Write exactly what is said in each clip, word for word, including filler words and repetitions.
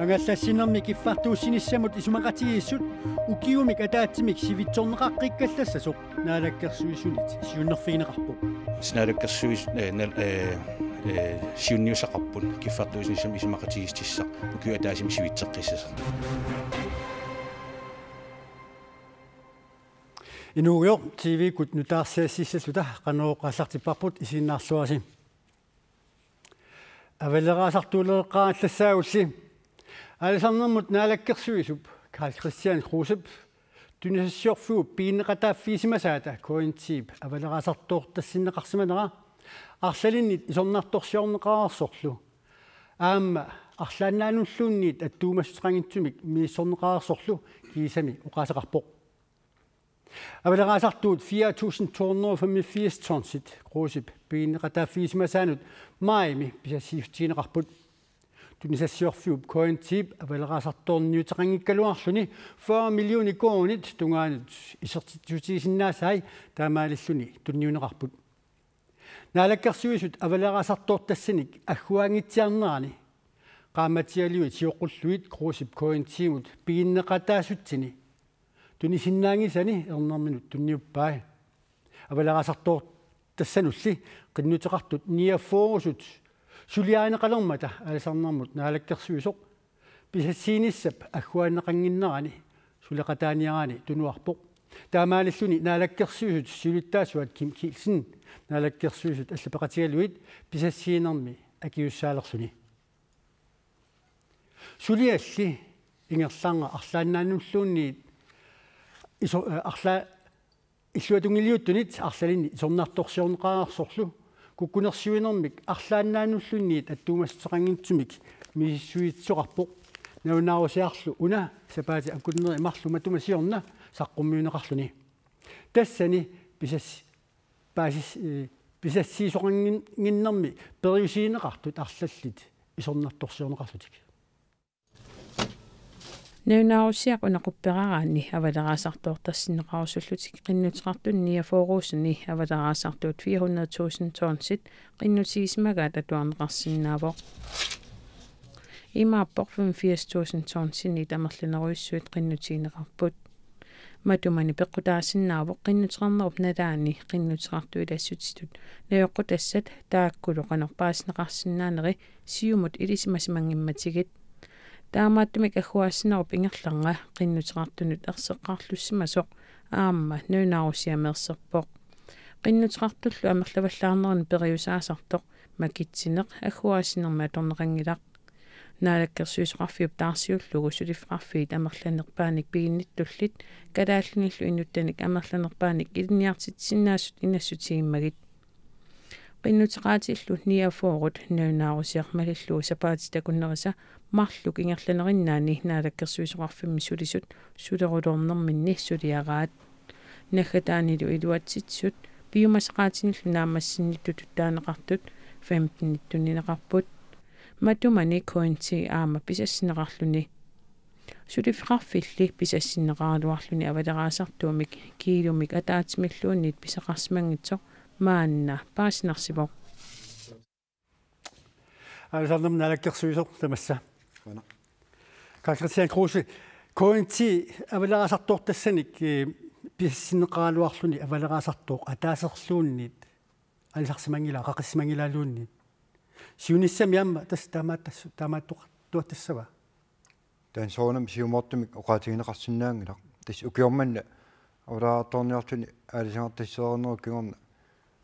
Angallassinermi kiffartuussinissamut isumaqatigiissut ukiumik ataatsimik sivitsorneqaqqikkallassasoq Naalakkersuisunit siunnerfigineqarpoq. Naalakkersuis-, eh, nal-, eh, eh, siunniussaqarput kiffartuussinissamut isumaqatigiissutissaq ukiup ataatsimi sivitseqqissasoq. Inuugujoq T V-kkut nutaarsiassiissalluta Qanorooq aallartipparput, isiginnaarluarisi. Avaleraasartuulereqqaarallassaagulli. Aalisarnermut Naalakkersuisup Karl-Kristian Krusep tunisassiorfiup piginneqataaffigisimasaata K N T-p avaleraasartoortassinneqarsimanera arlalinnit isornartorsiorneqareersorlu aamma arlaannaanulluunniit attuumassuteqanngitsumik misissorneqareersorlu kiisami oqaaseqarpoq. Avaleraasartuut fire tusind to hundrede og femogfirs tonsit Krusep piginneqataaffigisimasaanut majimi pisassiissutigineqarput. Tunisassiorfiup K N T-p avaleraasartoorniuteqanngikkaluarluni fyrre millioner koruunit tungaanut isertitsissutigisinnaasai taamaalilluni tunniunneqarput. Naalakkersuisut avaleraasartoortassanik agguaanngitsiarnerani qaammatialuit sioqqullugit Krusep K N T-mut piginneqataassutsini tunisinnaanngisani ernerminut tunniuppai. Avaleraasartoortassanulli qinnuteqartut niogfyrresut suliarineqalermata aalisarnermut Naalakkersuisoq pisassiinissap agguaanneqannginnerani suleqataaniaraanni tunuarpoq. Taamaalilluni Naalakkersuisut siulittaasuat Kim Kielsen Naalakkersuisut allapeqatigalugit pisassiinermi akiussaalerluni. Sulialli ingerlaannaq arlaannaanulluunniit iso-, eh, arla-, illuatungiliuttunit arlalinnik isornartorsiorneqareersorlu kukkunersiuinermik arlaannaanulluunniit attuumassuteqanngitsumik misissuisoqarpoq. Nalunaarusiarlu una sapaatip akunneri marluk matuma siorna saqqummiunneqarluni. Tassani pisas-, paasis-, eh, pisassiisoqannginnermi periusiineqartut arlallit isornartorsiorneqarlutik. Nalunaarusiaq una qupperaraanni avaleraasartoortassinneqarusullutik qinnuteqartuni niogfyrresuni avaleraasartuut fire hundrede tusind tonsit qinnutigisimagaat atuarneqarsinnaavoq. Imaappoq femogfirs tusind tonsinit amerlanerujussuit qinnutigineqarput. Matumani peqqutaasinnaavoq qinnuteqarnerup nalaani qinnuteqartut ilassutitut najoqqutassat taakkulu qanoq paasineqarsinnaaneri siumut ilisimasimanngimmatigut. Taamaattumik agguaassinerup ingerlanga qinnuteqartunut erseqqarlussimasoq aamma nalunaarusiami erserpoq. Qinnuteqartullu amerlavallaarnerani periusaasartoq makitsineq agguaassinermi atorneqanngilaq. Naalakkersuisoqarfiup taarsiullugu suliffeqarfiit amerlanerpaanik piginnittullit kalaallinillu inuttanik amerlanerpaanik ilinniartitsisinnaasut inassutigimmagit. Qinnuteqaatillu niogfyrret nalunaarusiaq malillugu sapaatip akunnerisa marluk ingerlanerinnaanni Naalakkersuisoqarfimmi sulisut suleruloornerminni suliaraat. Naggataanilu iluatsitsisut piumasaqaatinillu naammassinnittuttut taaneqartut femtenit tunniunneqarput. Matumani K N T aamma pisassinneqarluni. Suliffeqarfilli pisassinneqaraluarluni avaleraasartuumik kiilumik ataatsimilluunniit pisaqarsimanngitsoq maanna paasinarsivoq. Aalisarnermut Naalakkersuisoq tamassa. Qujanaq. Karl-Kristian Kruse, K N T avaleraasartoortassanik, eh, pisassinneqaraluarluni avaleraasartooq ataaserluunniit aalisarsimanngilaa, qaqissimanngilaaluunniit. Siunissami aamma tassa taamaattas-, taamaattoqartuattassava? Taanna soorunami siumoortumik oqaatigineqarsinnaanngilaq. Tassa ukioq manna avaleraasartoorniarluni aalisagartassaanerup kingorna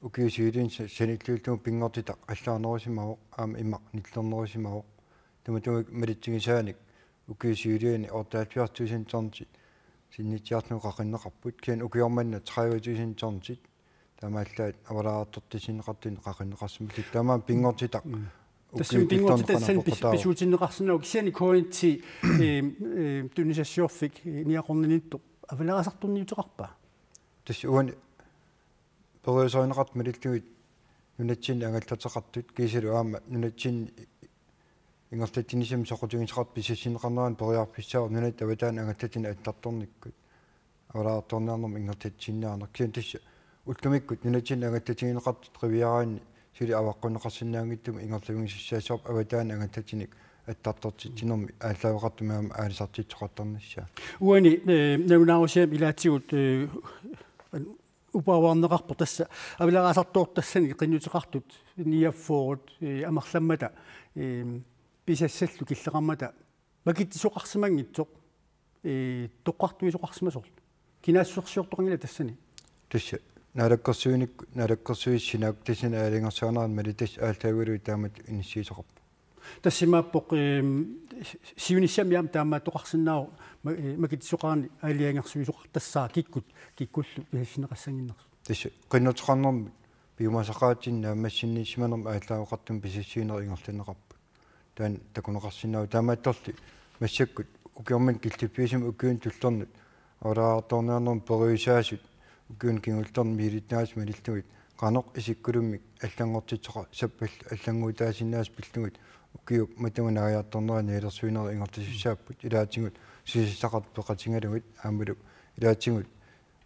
ukiut siuliini sa-, sanilliullugu pinngortitaq allaanerusimavoq aamma immaqa nillernerusimavoq. Tamatuma malitsigisaanik ukiut siuliini otteoghalvfjerds tusind tonsit sinnitsiarlugu qaqinneqarput. Kisianni ukioq manna tredive tusind tonsit. Taamaallaat avaleraasartoortassinneqartunik qaqinneqarsimallutik. Taamaammat pinngortitaq. Mm. Tassami ukiut pinngortitaq tolv tassani pis-, qanarpoqataavoq. Pisuutinneqarsinnaavoq kisianni K N T, eh, eh, tunisassiorfik, eh, niaqornaniittoq avaleraasartorniuteqarpa? Tassa uani periuserineqartut malillugit nunatsinni angallateqartut kiisalu aamma nunatsinni ingerlatsinissamut soqutigineqartut pisassinneqarnerani periarfissaavoq nunatta avataani angallatini allartornikkut. Avaleraasartoorniarnermut ingerlatsisinnaanera. Kisianni tassa Ullumikkut nunatsinni angallatiginiaqartut qiviaraanni suli avaqqunneqarsinnaanngitsumik ingerlavigisussaassavarput avataani angallatinik attartortitsinermi aallaaveqartumik aamma aalisartitsisoqartarnissaa. Uani, eh, nalunaarusiami ilaatigut, eh, uparuarneqarpoq tassa avaleraasartoortassanik qinnuteqartut niogfyrre, eh, amerlammata, eh, pisassallu killeqarmata makitsisoqarsimanngitsoq, eh, toqqartuisoqarsimasorlu. Kinaassusersiortoqanngilaq tassani? Tassa. Naalakkersuinik-, naalakkersuisut sinaakkutassanik aalajangersaanerannik Malitassi aallaavigalugu taamatut inissiisoqarpoq. Tassa imaappoq, ehm, siunissami aamma taamaattoqarsinnaavoq ma-, eh, makitsisoqarani aalajangersuisoqartassaaq kikkut, kikkullu pisassinneqassannginnersut. Tassa qinnuteqarnermut piumasaqaatitsinnik naammassinnissimanermut aallaaveqartumik pisassuineq ingerlanneqarpoq. Taanna takuneqarsinnaavoq taamaattorli massakkut ukiormanna killiffiusumi ukiuni tullernut avaleraartorniarnermut periusaasut ukiuni kingullerni miilittunngasoq malillugit qanoq isikkulummik allanngortitseqassapput allannguutaasinnaasut pillugit ukiup matuma naajartornerani nalilersuinerit ingerlasussaapput ilaatigut susassaqartut peqatigalugit aammalu ilaatigut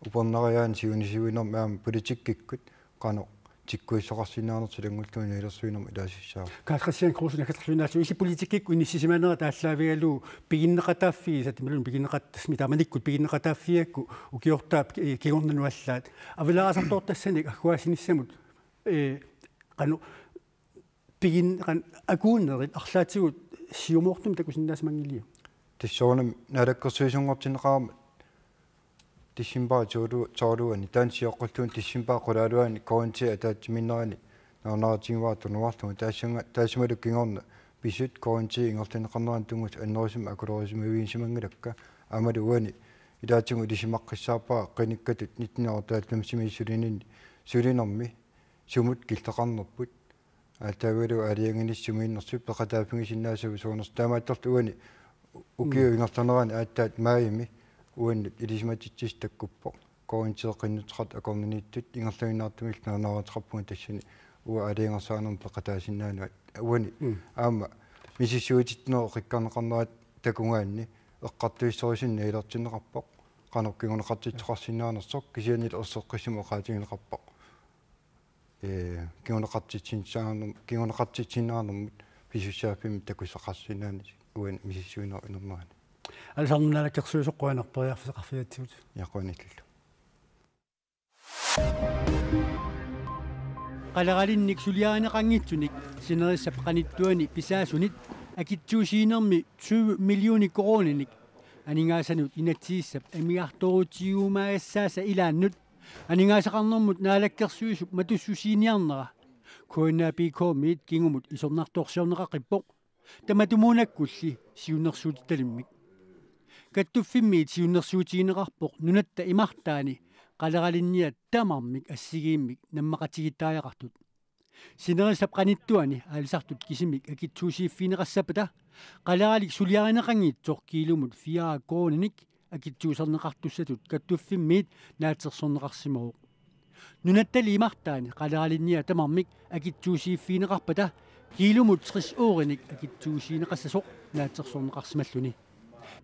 upernariaani siunissarsiuinermi aamma politikkikkut qanoq tikkuissoqarsinnaanersoq ilanngullugu nalilersuinermut ilaassussaavoq. Karl Kristian Kruse naggaserluinnaatsu illit politikkikkut inissisimanerat aallaavigalugu piginneqataaffigisat imaluunniit piginneqat-, tassami taamanikkut piginneqataaffigigakku ukiortaap ki-, kingornanut allaat. Avaleraasartoortassanik agguaassinissamut, eh, qanoq pigin-, qan-, akuunerit arlaatigut siumoortumik takusinnaasimanngiliuk? Tassa soorunami naalakkersuisunngortinneqarmat decembarip tolv-, tolvianni taanna sioqqullugu decembarip qulaaluani K N T ataatsimiinnerani nalunaarutigivaat tunuarlugu taassuma-, taassumalu kingorna pisut K N T ingerlanneqarnerani tunngasut annerusumik akulerisimavigisimanngilakkit aammalu uani ilaatigut ilisimaqqissaarpara qinikkatut nitten hundrede halvfemsimiit sulininni sulinermi sumut killeqarnerput aallaavigalugu aalajangiinissaq sumiinnersut peqataaffigisinnaasagut soorunami taamaattorli uani ukiup Mm. ingerlanerani aatsaat maajimi uannut ilisimatitsissaq takkuppoq. K N T-p qinnuteqartut akornanniittut ingerlaannartumillu nalunaaruteqarpunga tassani uanga aalajangersaanermut peqataasinnaanerat. Uani Mm. aamma misissuititsinerup qikkarneqarnera takugaanni eqqartuissorujussuarnik nalilertinneqarpoq. Qanoq kinguneqartitseqarsinnaanersoq kisiannili erseqqissumik oqaatigineqarpoq. Ee, kinguneqartitsinnaanerm-, kinguneqartitsinnaanermut pisussaaffimmik takussaqarsinnaaneq uani misissuinerup inernerani. Aalisarnermut naalakkersuisoq qujanaq periarfissaqarfigatsigut. Ja, qujanaq illillu. Qaleralinnik suliarineqanngitsunik sinerissap qanittuani pisaasunit akitsuusiinermi tyve millioner koruuninik aningaasanut inatsisissap amigartoorutigiumaagassaasa ilaannut aningaasaqarnermut naalakkersuisup matussusiiniarnera K N A P K-miit kingumut isornartorsiorneqaqqippoq. Tamatumuunakkulli siunnersuutitalimmik. Kattuffimmiit siunnersuutigineqarpoq nunatta imartaani qaleralinniat tamarmik assigiimmik nammaqatigiittariaqartut. Sinerissap qanittuani aalisartut kisimik akitsuusiiffigineqassappata qaleralik suliarineqanngitsoq kiilumut fire koruuninik akitsuuserneqartussatut kattuffimmiit naatsorsorneqarsimavoq. Nunattali imartaani qaleralinniat tamarmik akitsuusiiffigineqarpata kiilumut tres eurunik akitsuusiineqassasoq naatsorsorneqarsimalluni.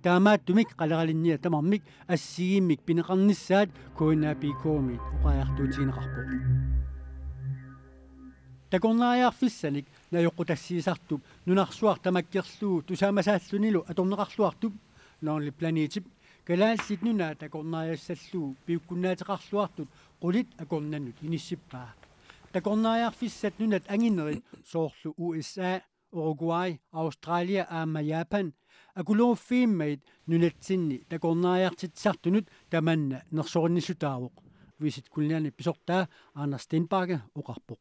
Taamaattumik qaleralinniat tamarmik assigiimmik pineqarnissaat K N A P K-miit oqariartuutigineqarpoq. Takornariarfissanik najoqqutassiisartup nunarsuaq tamakkerlugu tusaamasaallunilu atorneqarluartup Lonely Planetip Kalaallit Nunaat takornariassallugu piukkunnaateqarluartut qulit akornannut inissippaa. Takornariarfissat nunat anginerit soorlu U S A, Uruguay, Australia aamma Japan akuleruffigimmagit nunatsinni takornariartitsisartunut tamanna nersorinissutaavoq, Visit Greenlandip pisortaa Anders Stenbakke oqarpoq.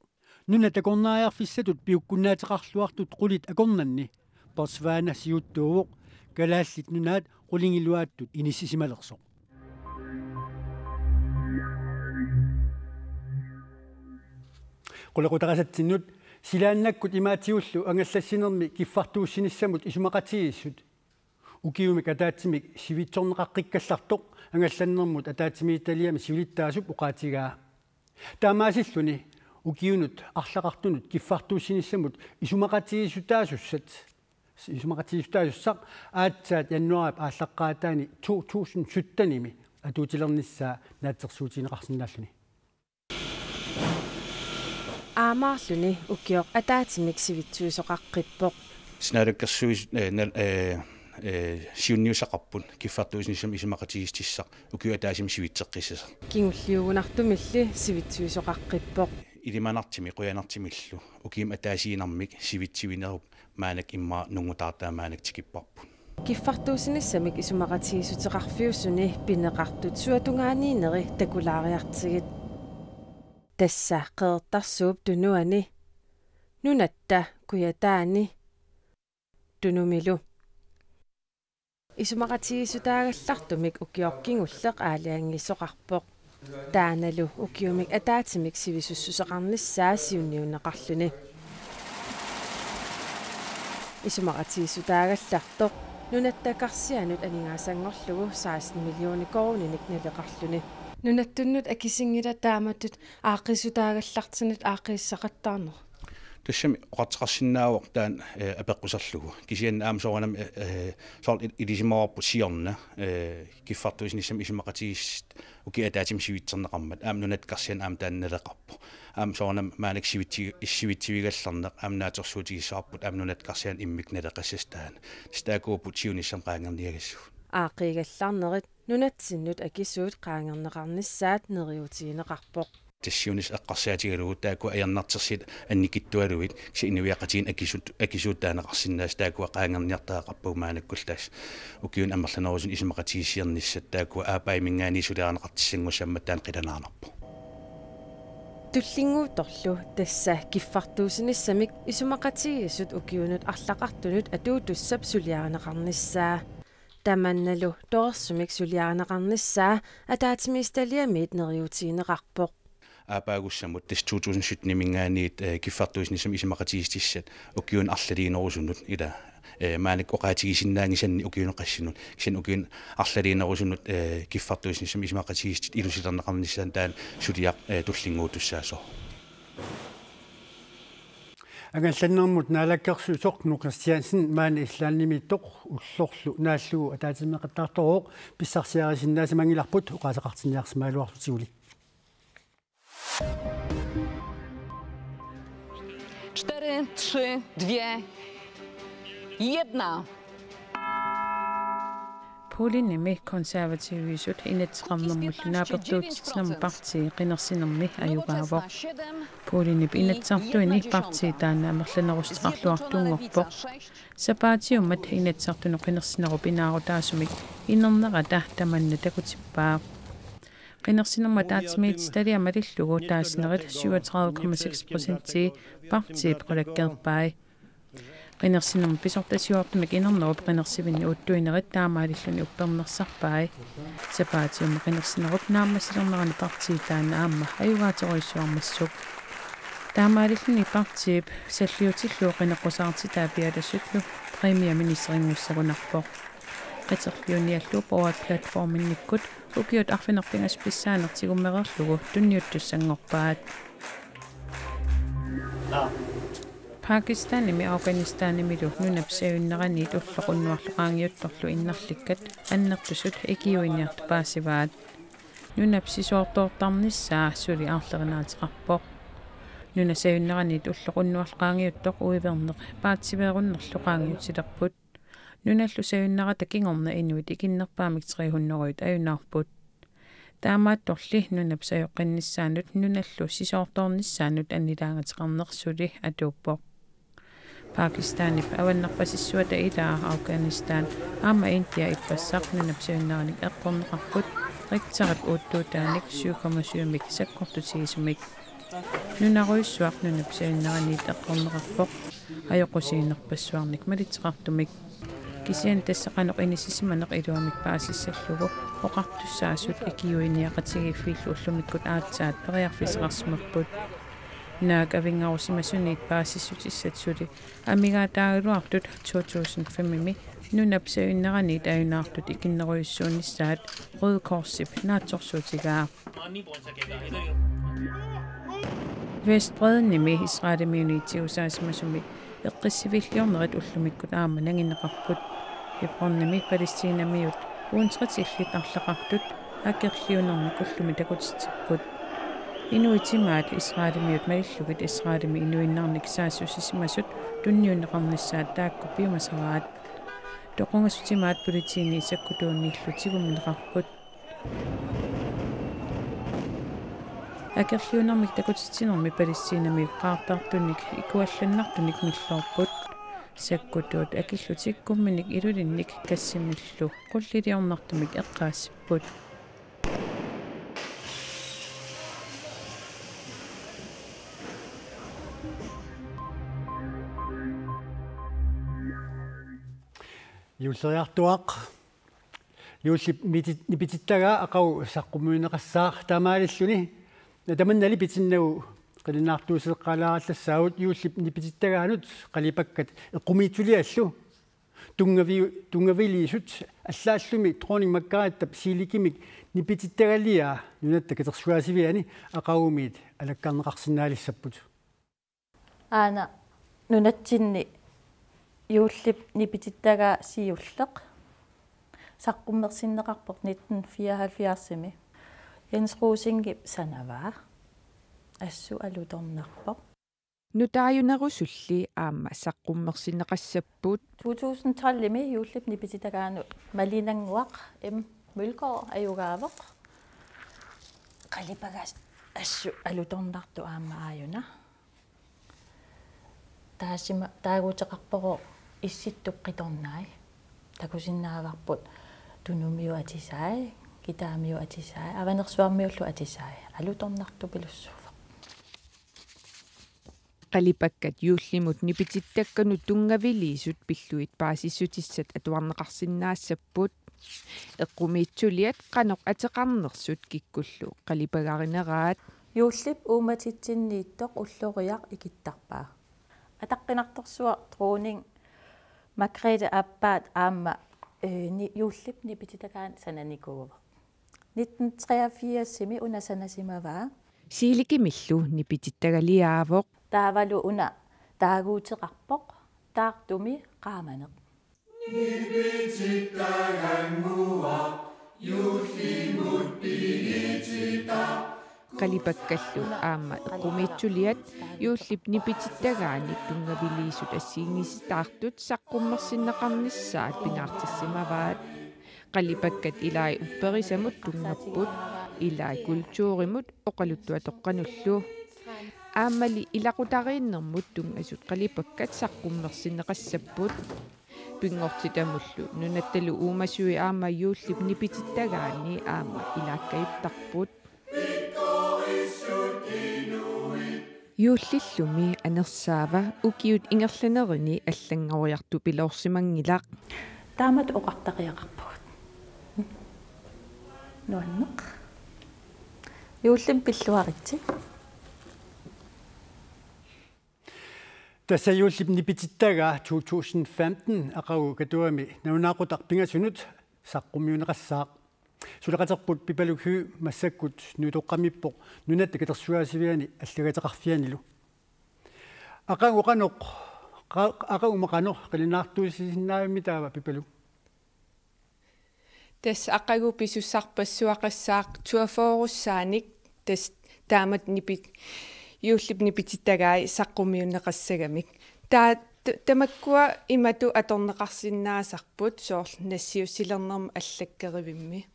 Nunat takornariarfissatut piukkunnaateqarluartut qulit akornanni Botswana siuttuuvoq, Kalaallit Nunaat qulingiluaattut inissisimalersoq. Qulequtarisatsinnut, silaannakkut imaatigullu angallassinermi kiffartuussinissamut isumaqatigiissut ukiumik ataatsimik sivitsorneqaqqikkallartoq angallannermut ataatsimiititaliami siulittaasup oqaatigaa. Taamaasilluni ukiunut arlaqartunut kiffartuussinissamut isumaqatigiissutaasussat, isumaqatigiissutaasussaq aatsaat januaarip aallaqqaataani to tusind syttenimi atuutilernissaa naatsorsuutigineqarsinnaalluni. aammaarluni ukioq ataatsimik sivitsuisoqaqqippoq. Naalakkersuis-, eh, nal-, eh, eh, siunniussaqarput kiffartuussinissamut isumaqatigiissutissaq ukiup ataatsimi sivitseqqissasoq. Kingulliugunartumilli sivitsuisoqaqqippoq. Ilimanartumik qujanartumillu ukiumi ataasiinnarmik sivitsivinerup maannakkut immaqa nungutartaa maannakkut tikipparput. Kiffartuussinissamik isumaqatigiissuteqarfiusuni pineqartut suatungaaniinneri takulaariartigit. Tassa Qeqertarsuup Tunuani, nunatta Kujataani Tunumilu. Isumaqatigiissutaagallartumik ukioq kingulleq aalajangiisoqarpoq. Taannalu ukiumik ataatsimik sivisussuseqarnissaa siunniunneqarluni. Isumaqatigiissutaagallartoq nunatta karsianut aningaasanngorlugu seksten millioner koruuninik naleqarluni. Nunattunnut akisinngilaq taamatut aaqqiissutaagallartinnut aaqqiissaqattaarneq. Tassami oqartoqarsinnaavoq taanna, eh, apeqquserlugu. Kisianni aamma soorunami, eh, eh, soorlu il-, ilisimavarput siorna, eh, kiffartuussinissamut isumaqatigiissut ukiup ataatsimi sivitserneqarmat. Aamma nunatta karsianut aamma taanna naleqarpoq. Aamma soorunami maannakkut sivitsi-, sivitsivigallarneq aamma naatsorsuutigissavarput aamma nunatta karsianut immikkut naleqassasoq taanna. Tassa taakkuupput siunissami qaangerniagassagut. Aaqqiigallarnerit nunatsinnut akisuut qaangerneqarnissaat neriuutigineqarpoq. Tassa siunissaq eqqarsaatigalugu taakku ajornartorsiut annikitsualuit kisianni inuiaqatigiinnut akisut-, akisuut taaneqarsinnaasut taakkua qaangerniartariaqarpagut maannakkullu tassa ukiuni amerlanerusunik isumaqatigiissiornissat taakkua aappaajuminngaanniit suliarineqartussanngussammat taanna qilanaarnarpoq. Tullinnguuttorlu tassa kiffartuussinissamik isumaqatigiissut ukiunut arlaqartunut atuutussap suliarineqarnissaa. Tamannalu torersumik suliarineqarnissaa ataatsimiititaliamiit neriuutigineqarpoq. Aappaagussamut tassa to tusind sytteniminngaanniit, eh, kiffartuussinissamut isumaqatigiissutissat ukiunut arlaliinerusunut ila, eh, maannakkut oqaatigisinnaanngisannik ukiunut qassinut. Kisianni ukiunut arlaliinerusunut, eh, kiffartuussinissamut isumaqatigiissutit ilusilerneqarnissaannut taanna suliaq, eh, tullinnguuttussaasoq. Angallannermut naalakkersuisoq Knud Kristiansen maani Islandimiittoq ullorlu naallugu ataatsimeeqattaartorooq pissarsiarisinnaasimanngillarput oqaaseqartinniarsimagaluarlutiguli. Cztery, trzy, dwie, jedna. Polenimi konservativisut inatsisarnermullu naapertuutitsinermut partii qinersinermi ajugaavoq. Polenip inatsisartuini partii taanna amerlanerussuteqarluartunngorpoq. Sapaatiummat inatsisartunut qinersinerup inaarutaasumik inernerata tamanna takutippaa. Qinersinermut ataatsimiititaliaq malillugu taasinerit syvogtredive komma seks procentii partiip qulakkeerpai. Qinersinermut pisortasiortumik inernerup qinersivinni uuttuinerit taamaalilluni uppernarsarpai. Sapaatiummi qinersinerup naammassilernerani partii taanna aamma ajugaaterujussuarmassuk. Taamaalilluni partiip salliutillugu qineqqusaartitaa pialassutlu premierministerinngussagunarpoq. Qiterliuniallu Borat platforminnikkut ukiut arfineq-pingasut pissaaneq tigummereerlugu tunniuttussanngorpaat. Pakistanimi Afghanistanimilu nunap sajunneraniit ulloq unnuarlu qaangiuttorlu innarlikkat annertusut ikiuiniartut paasivaat. Nunap sisoortoortarnissaa suli aarlerinaateqarpoq. Nunap sajunneraniit ulloq unnuarlu qaangiuttoq uiverneq paatsiveerunnerlu qaangiutilerput. Nunallu sajunnerata kingorna inuit ikinnerpaamik tre hundrede ajunaarput. Taamaattorli nunap sajoqqinnissaanut nunallu sisoortoornissaanut annilaangateqarneq suli atuuppoq. Pakistanip avannarpasissuata ilaa Afghanistan aamma India ippassaq nunap sajunneranik eqqorneqarput Richterip uuttuutaanik syv komma syvimik sakkortutigisumik. Nunarujussuaq nunap sajunneraniit eqqorneqarpoq ajoqusiinerpassuarnik malitseqartumik. Kisianni tassa qanoq inissisimaneq iluamik paasissallugu oqartussaasut ikiuiniaqatigiiffiillu ullumikkut aatsaat periarfissaqarsimapput. Naak avinngarusimasuniit paasissutissat suli amigaataagaluartut to tusind femimi nunap sajunneraniit ajunaartut ikinnerujussuunnissaat Røde Korsip naatsorsuutigaa. Vestbreddenimi Israelimiunit tigusaasimasumi eqqissiviilliornerit ullumikkut aamma nanginneqarput. Hebronimi Palæstinamiut uuntritillit arlaqartut akerliunermik ullumi takutitsipput. Inuit timaat Israelimiut malillugit Israelimi inuinnarnik saassussisimasut tunniunneqarnissaat taakku piumasaraat. Toqungasut timaat politiini sakkutuunniillu tigummineqarput. Akerliunermik takutitsinermi Palæstinami qaartartunik ikuallannartunik milloorput. Sakkutuut akillutik kumminik ilulinnik kassimmillu qulliliornartumik eqqaassipput. Juulleriartuaq. Juullip miti-, nipitittagaa aqagu saqqummiunneqassaaq taamaalilluni. Tamannali pitinnagu qilanaartuuseqqaalaarallassaagut juullip nipitittagaanut qalipakkat eqqumiitsuliallu tunngavi-, tunngaviliisut allaallumi dronning Margrethe Sielikimik nipitittagaliaa Nunatta Katersugaasiviani aqagumiit alakkarneqarsinnaalissapput. Aana nunatsinni juullip nipitittagaa siulleq saqqummersinneqarpoq nitten fireoghalvfjerdsimi. Jens Rosingip sanavaa. Assut alutornarpoq. Nutaajunerusulli aamma saqqummersinneqassapput. To tusind tolvimi juullip nipitittagaanut Malinannguaq M. Mølgaard ajugaavoq. Qalipagaa assut alutornartoq aamma aajuna. Taasima taaguuteqarpoq Issittup qitornai. Takusinnaavarput Tunumiut atisai, Kitaamiut atisai, Avanersuarmiullu atisai. Alutornartupilussuuvoq. Qalipakkat juullimut nipitittakkanut tunngaviliisut pillugit paasissutissat atuarneqarsinnaassapput. Eqqumiitsuliat qanoq ateqarnersut kikkullu qalipagarineraat. Juullip uummatitsinniittoq ulloriaq ikittarpaa. Ataqqinartorsuaq dronning Margrethe Appat aamma, eh, ni-, juullip nipitittagaani sananikuuvoq. Nitten treogfirsimi una sanasimavaa. Sielikimillu nipitittagaliaavoq. Taavalu una taaguuteqarpoq taartumi qaamaneq. Qalipakkallu aamma eqqumiitsuliat juullip nipitittagaani tunngaviliisut assigiinngisitaartut saqqummersinneqarnissaat pingaartissimavaat. Qalipakkat ilai upperisamut tunngapput, ilai kulturimut oqaluttuatoqqanullu. Aammali ilaqutariinnermut tunngasut qalipakkat saqqummersinneqassapput. Pinngortitamullu nunattalu uumasui aamma juullip nipitittagaani aamma ilaakkajuttarput. Juullillumi anersaava ukiut ingerlanerini allanngoriartupiloorsimanngilaq. Taamatut oqartariaqarpugut. Nuanneq. Juullimi pilluaritsi. Tassa juullip nipitittagaa to tusind femten aqagu Katuami nalunaaqutaq pingasunut saqqummiunneqassaaq. Suleqaterput Pipaluk Høegh massakkut nuutoqqamippoq Nunatta Katersugaasiviani allagateqarfianilu. Aqagu qanoq, qa-, aqaguma qanoq qilanaartuusisinnaavimmi taava Pipaluk? Tassa aqagu pisussarpassuaqassaaq tuaforussaanik tassa taamatut nipi-, juullip nipitittagai saqqummiunneqassagamik. Taa t-, tamakkua imatut atorneqarsinnaasarput soorlu nassiussilernermut allakkerivimmi.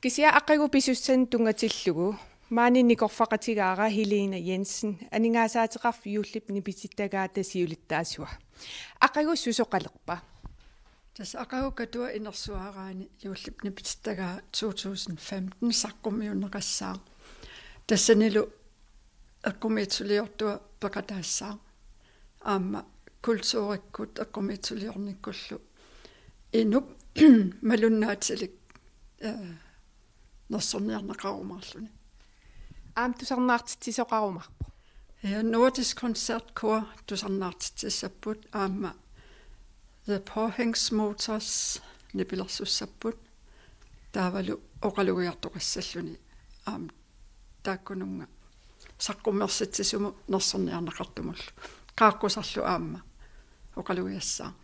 Kisianni aqagu pisussanik tunngatillugu maani nikorfaqatigaara Helena Jensen aningaasaateqarfik juullip nipitittagaata siulittaasua. Aqagu susoqalerpa? Tassa aqagu Katua inersuaraani juullip nipitittagaa to tusind femten saqqummiunneqassaaq. Tassanilu eqqumiitsuliortua peqataassaaq. Aamma kulturikkut eqqumiitsuliornikkullu inuk malunnaatilik, eh, nersorniarneqarumaarluni. Aamma tusarnaartitsisoqarumaarpoq. Ja, Nordisk Koncertkor tusarnaartitsissapput aamma The Påhængsmotors nipilersussapput. Taavalu oqalugiartoqassalluni aamma taakkununnga saqqummersitsisumut nersorniarneqartumullu. Qaaqqusarlu aamma oqalugiassaaq.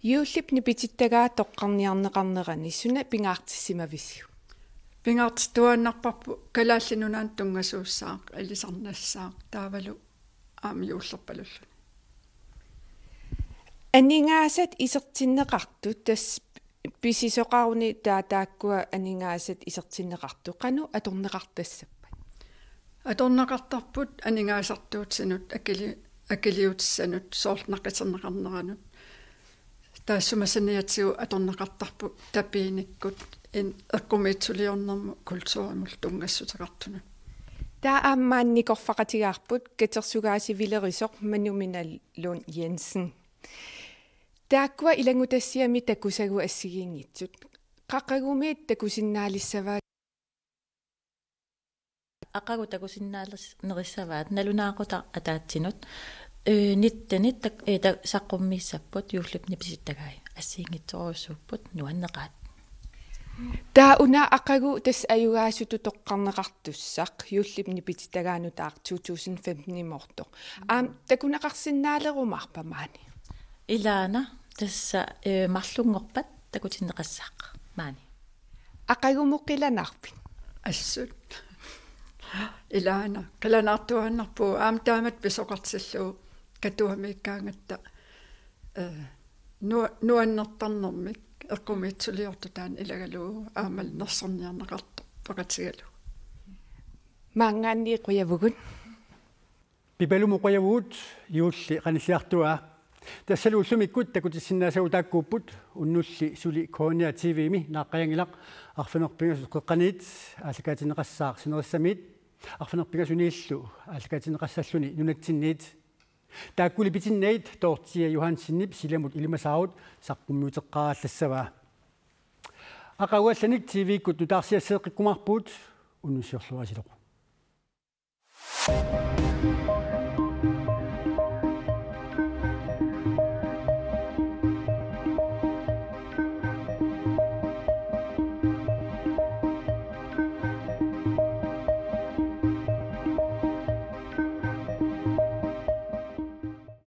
Juullip nipitittagaa toqqarniarneqarnerani suna pingaartissimavisiuk? Pingaartittuaannarparput Kalaallit Nunaannut tunngasuussaaq, ilisarnassaaq, taavalu aamma juullerpalulluni. Aningaasat isertinneqartut, tassa pisisoqaruni taa-, taakkua aningaasat isertinneqartut, qanoq atorneqartassappat? Atorneqartarput aningaasartuutinut akili-, akiliutissanut soorlu naqiterneqarneranut. Taassuma saniatigut atorneqartarput tapiinikkut in-, eqqumiitsuliornermut kulturimullu tunngassuteqartunut. Taava aamma nikorfaqatigaarput katersugaasivilerisoq Manuminaq Lund Jensen. Taakkua ilanngutassiami takusagut assigiinngitsut. Qaqugumiit takusinnaalissavaat? Aqagu takusinnaalis-, nerissavaat nalunaaqutaq ataatsinut. Ee, nittenit tak-, ee, ta-, saqqummiissapput juullip nipisittagai. Assigiinngitsorujussuupput nuanneqaat. Taava una aqagu tassa ajugaasutut toqqarneqartussaq juullip nipitittagaanut aaq to tusind femten-imoortoq. Aamma takuneqarsinnaalerumaarpa maani? Ilaana tassa, ee, marlunngorpat takutinneqassaaq maani. Aqagumut qilanaarpit? Assut. Ilaana. Qilanaartuaannarpugut aamma taamatut pisoqartillugu Katuamiikkaangatta, ee, nua-, nuannertarnermik eqqumiitsuliortoq taanna ilagalugu aammalu nersorniarneqartoq peqatigalugu. Maanngaanniit qujavugut. Pipalumut qujavugut, juulli qanilliartuaa. Tassalu ullumikkut takutissinnaasagut taakkuupput, unnulli suli K N R T V-mi naaqqajanngilaq, arfineq-pingasut qeqqaniit aallakaatinneqassaaq sinerissamiit, arfineq-pingasuniillu aallakaatinneqassalluni nunatsinniit. Taakkuli pitinnagit Dorthea Johansenip silamut ilimasaarut saqqummiuteqqaarallassavaa. Aqagu allanik T V-kkut nutaarsiasseeqqikkumaarpugut, unnussiorluarisilu.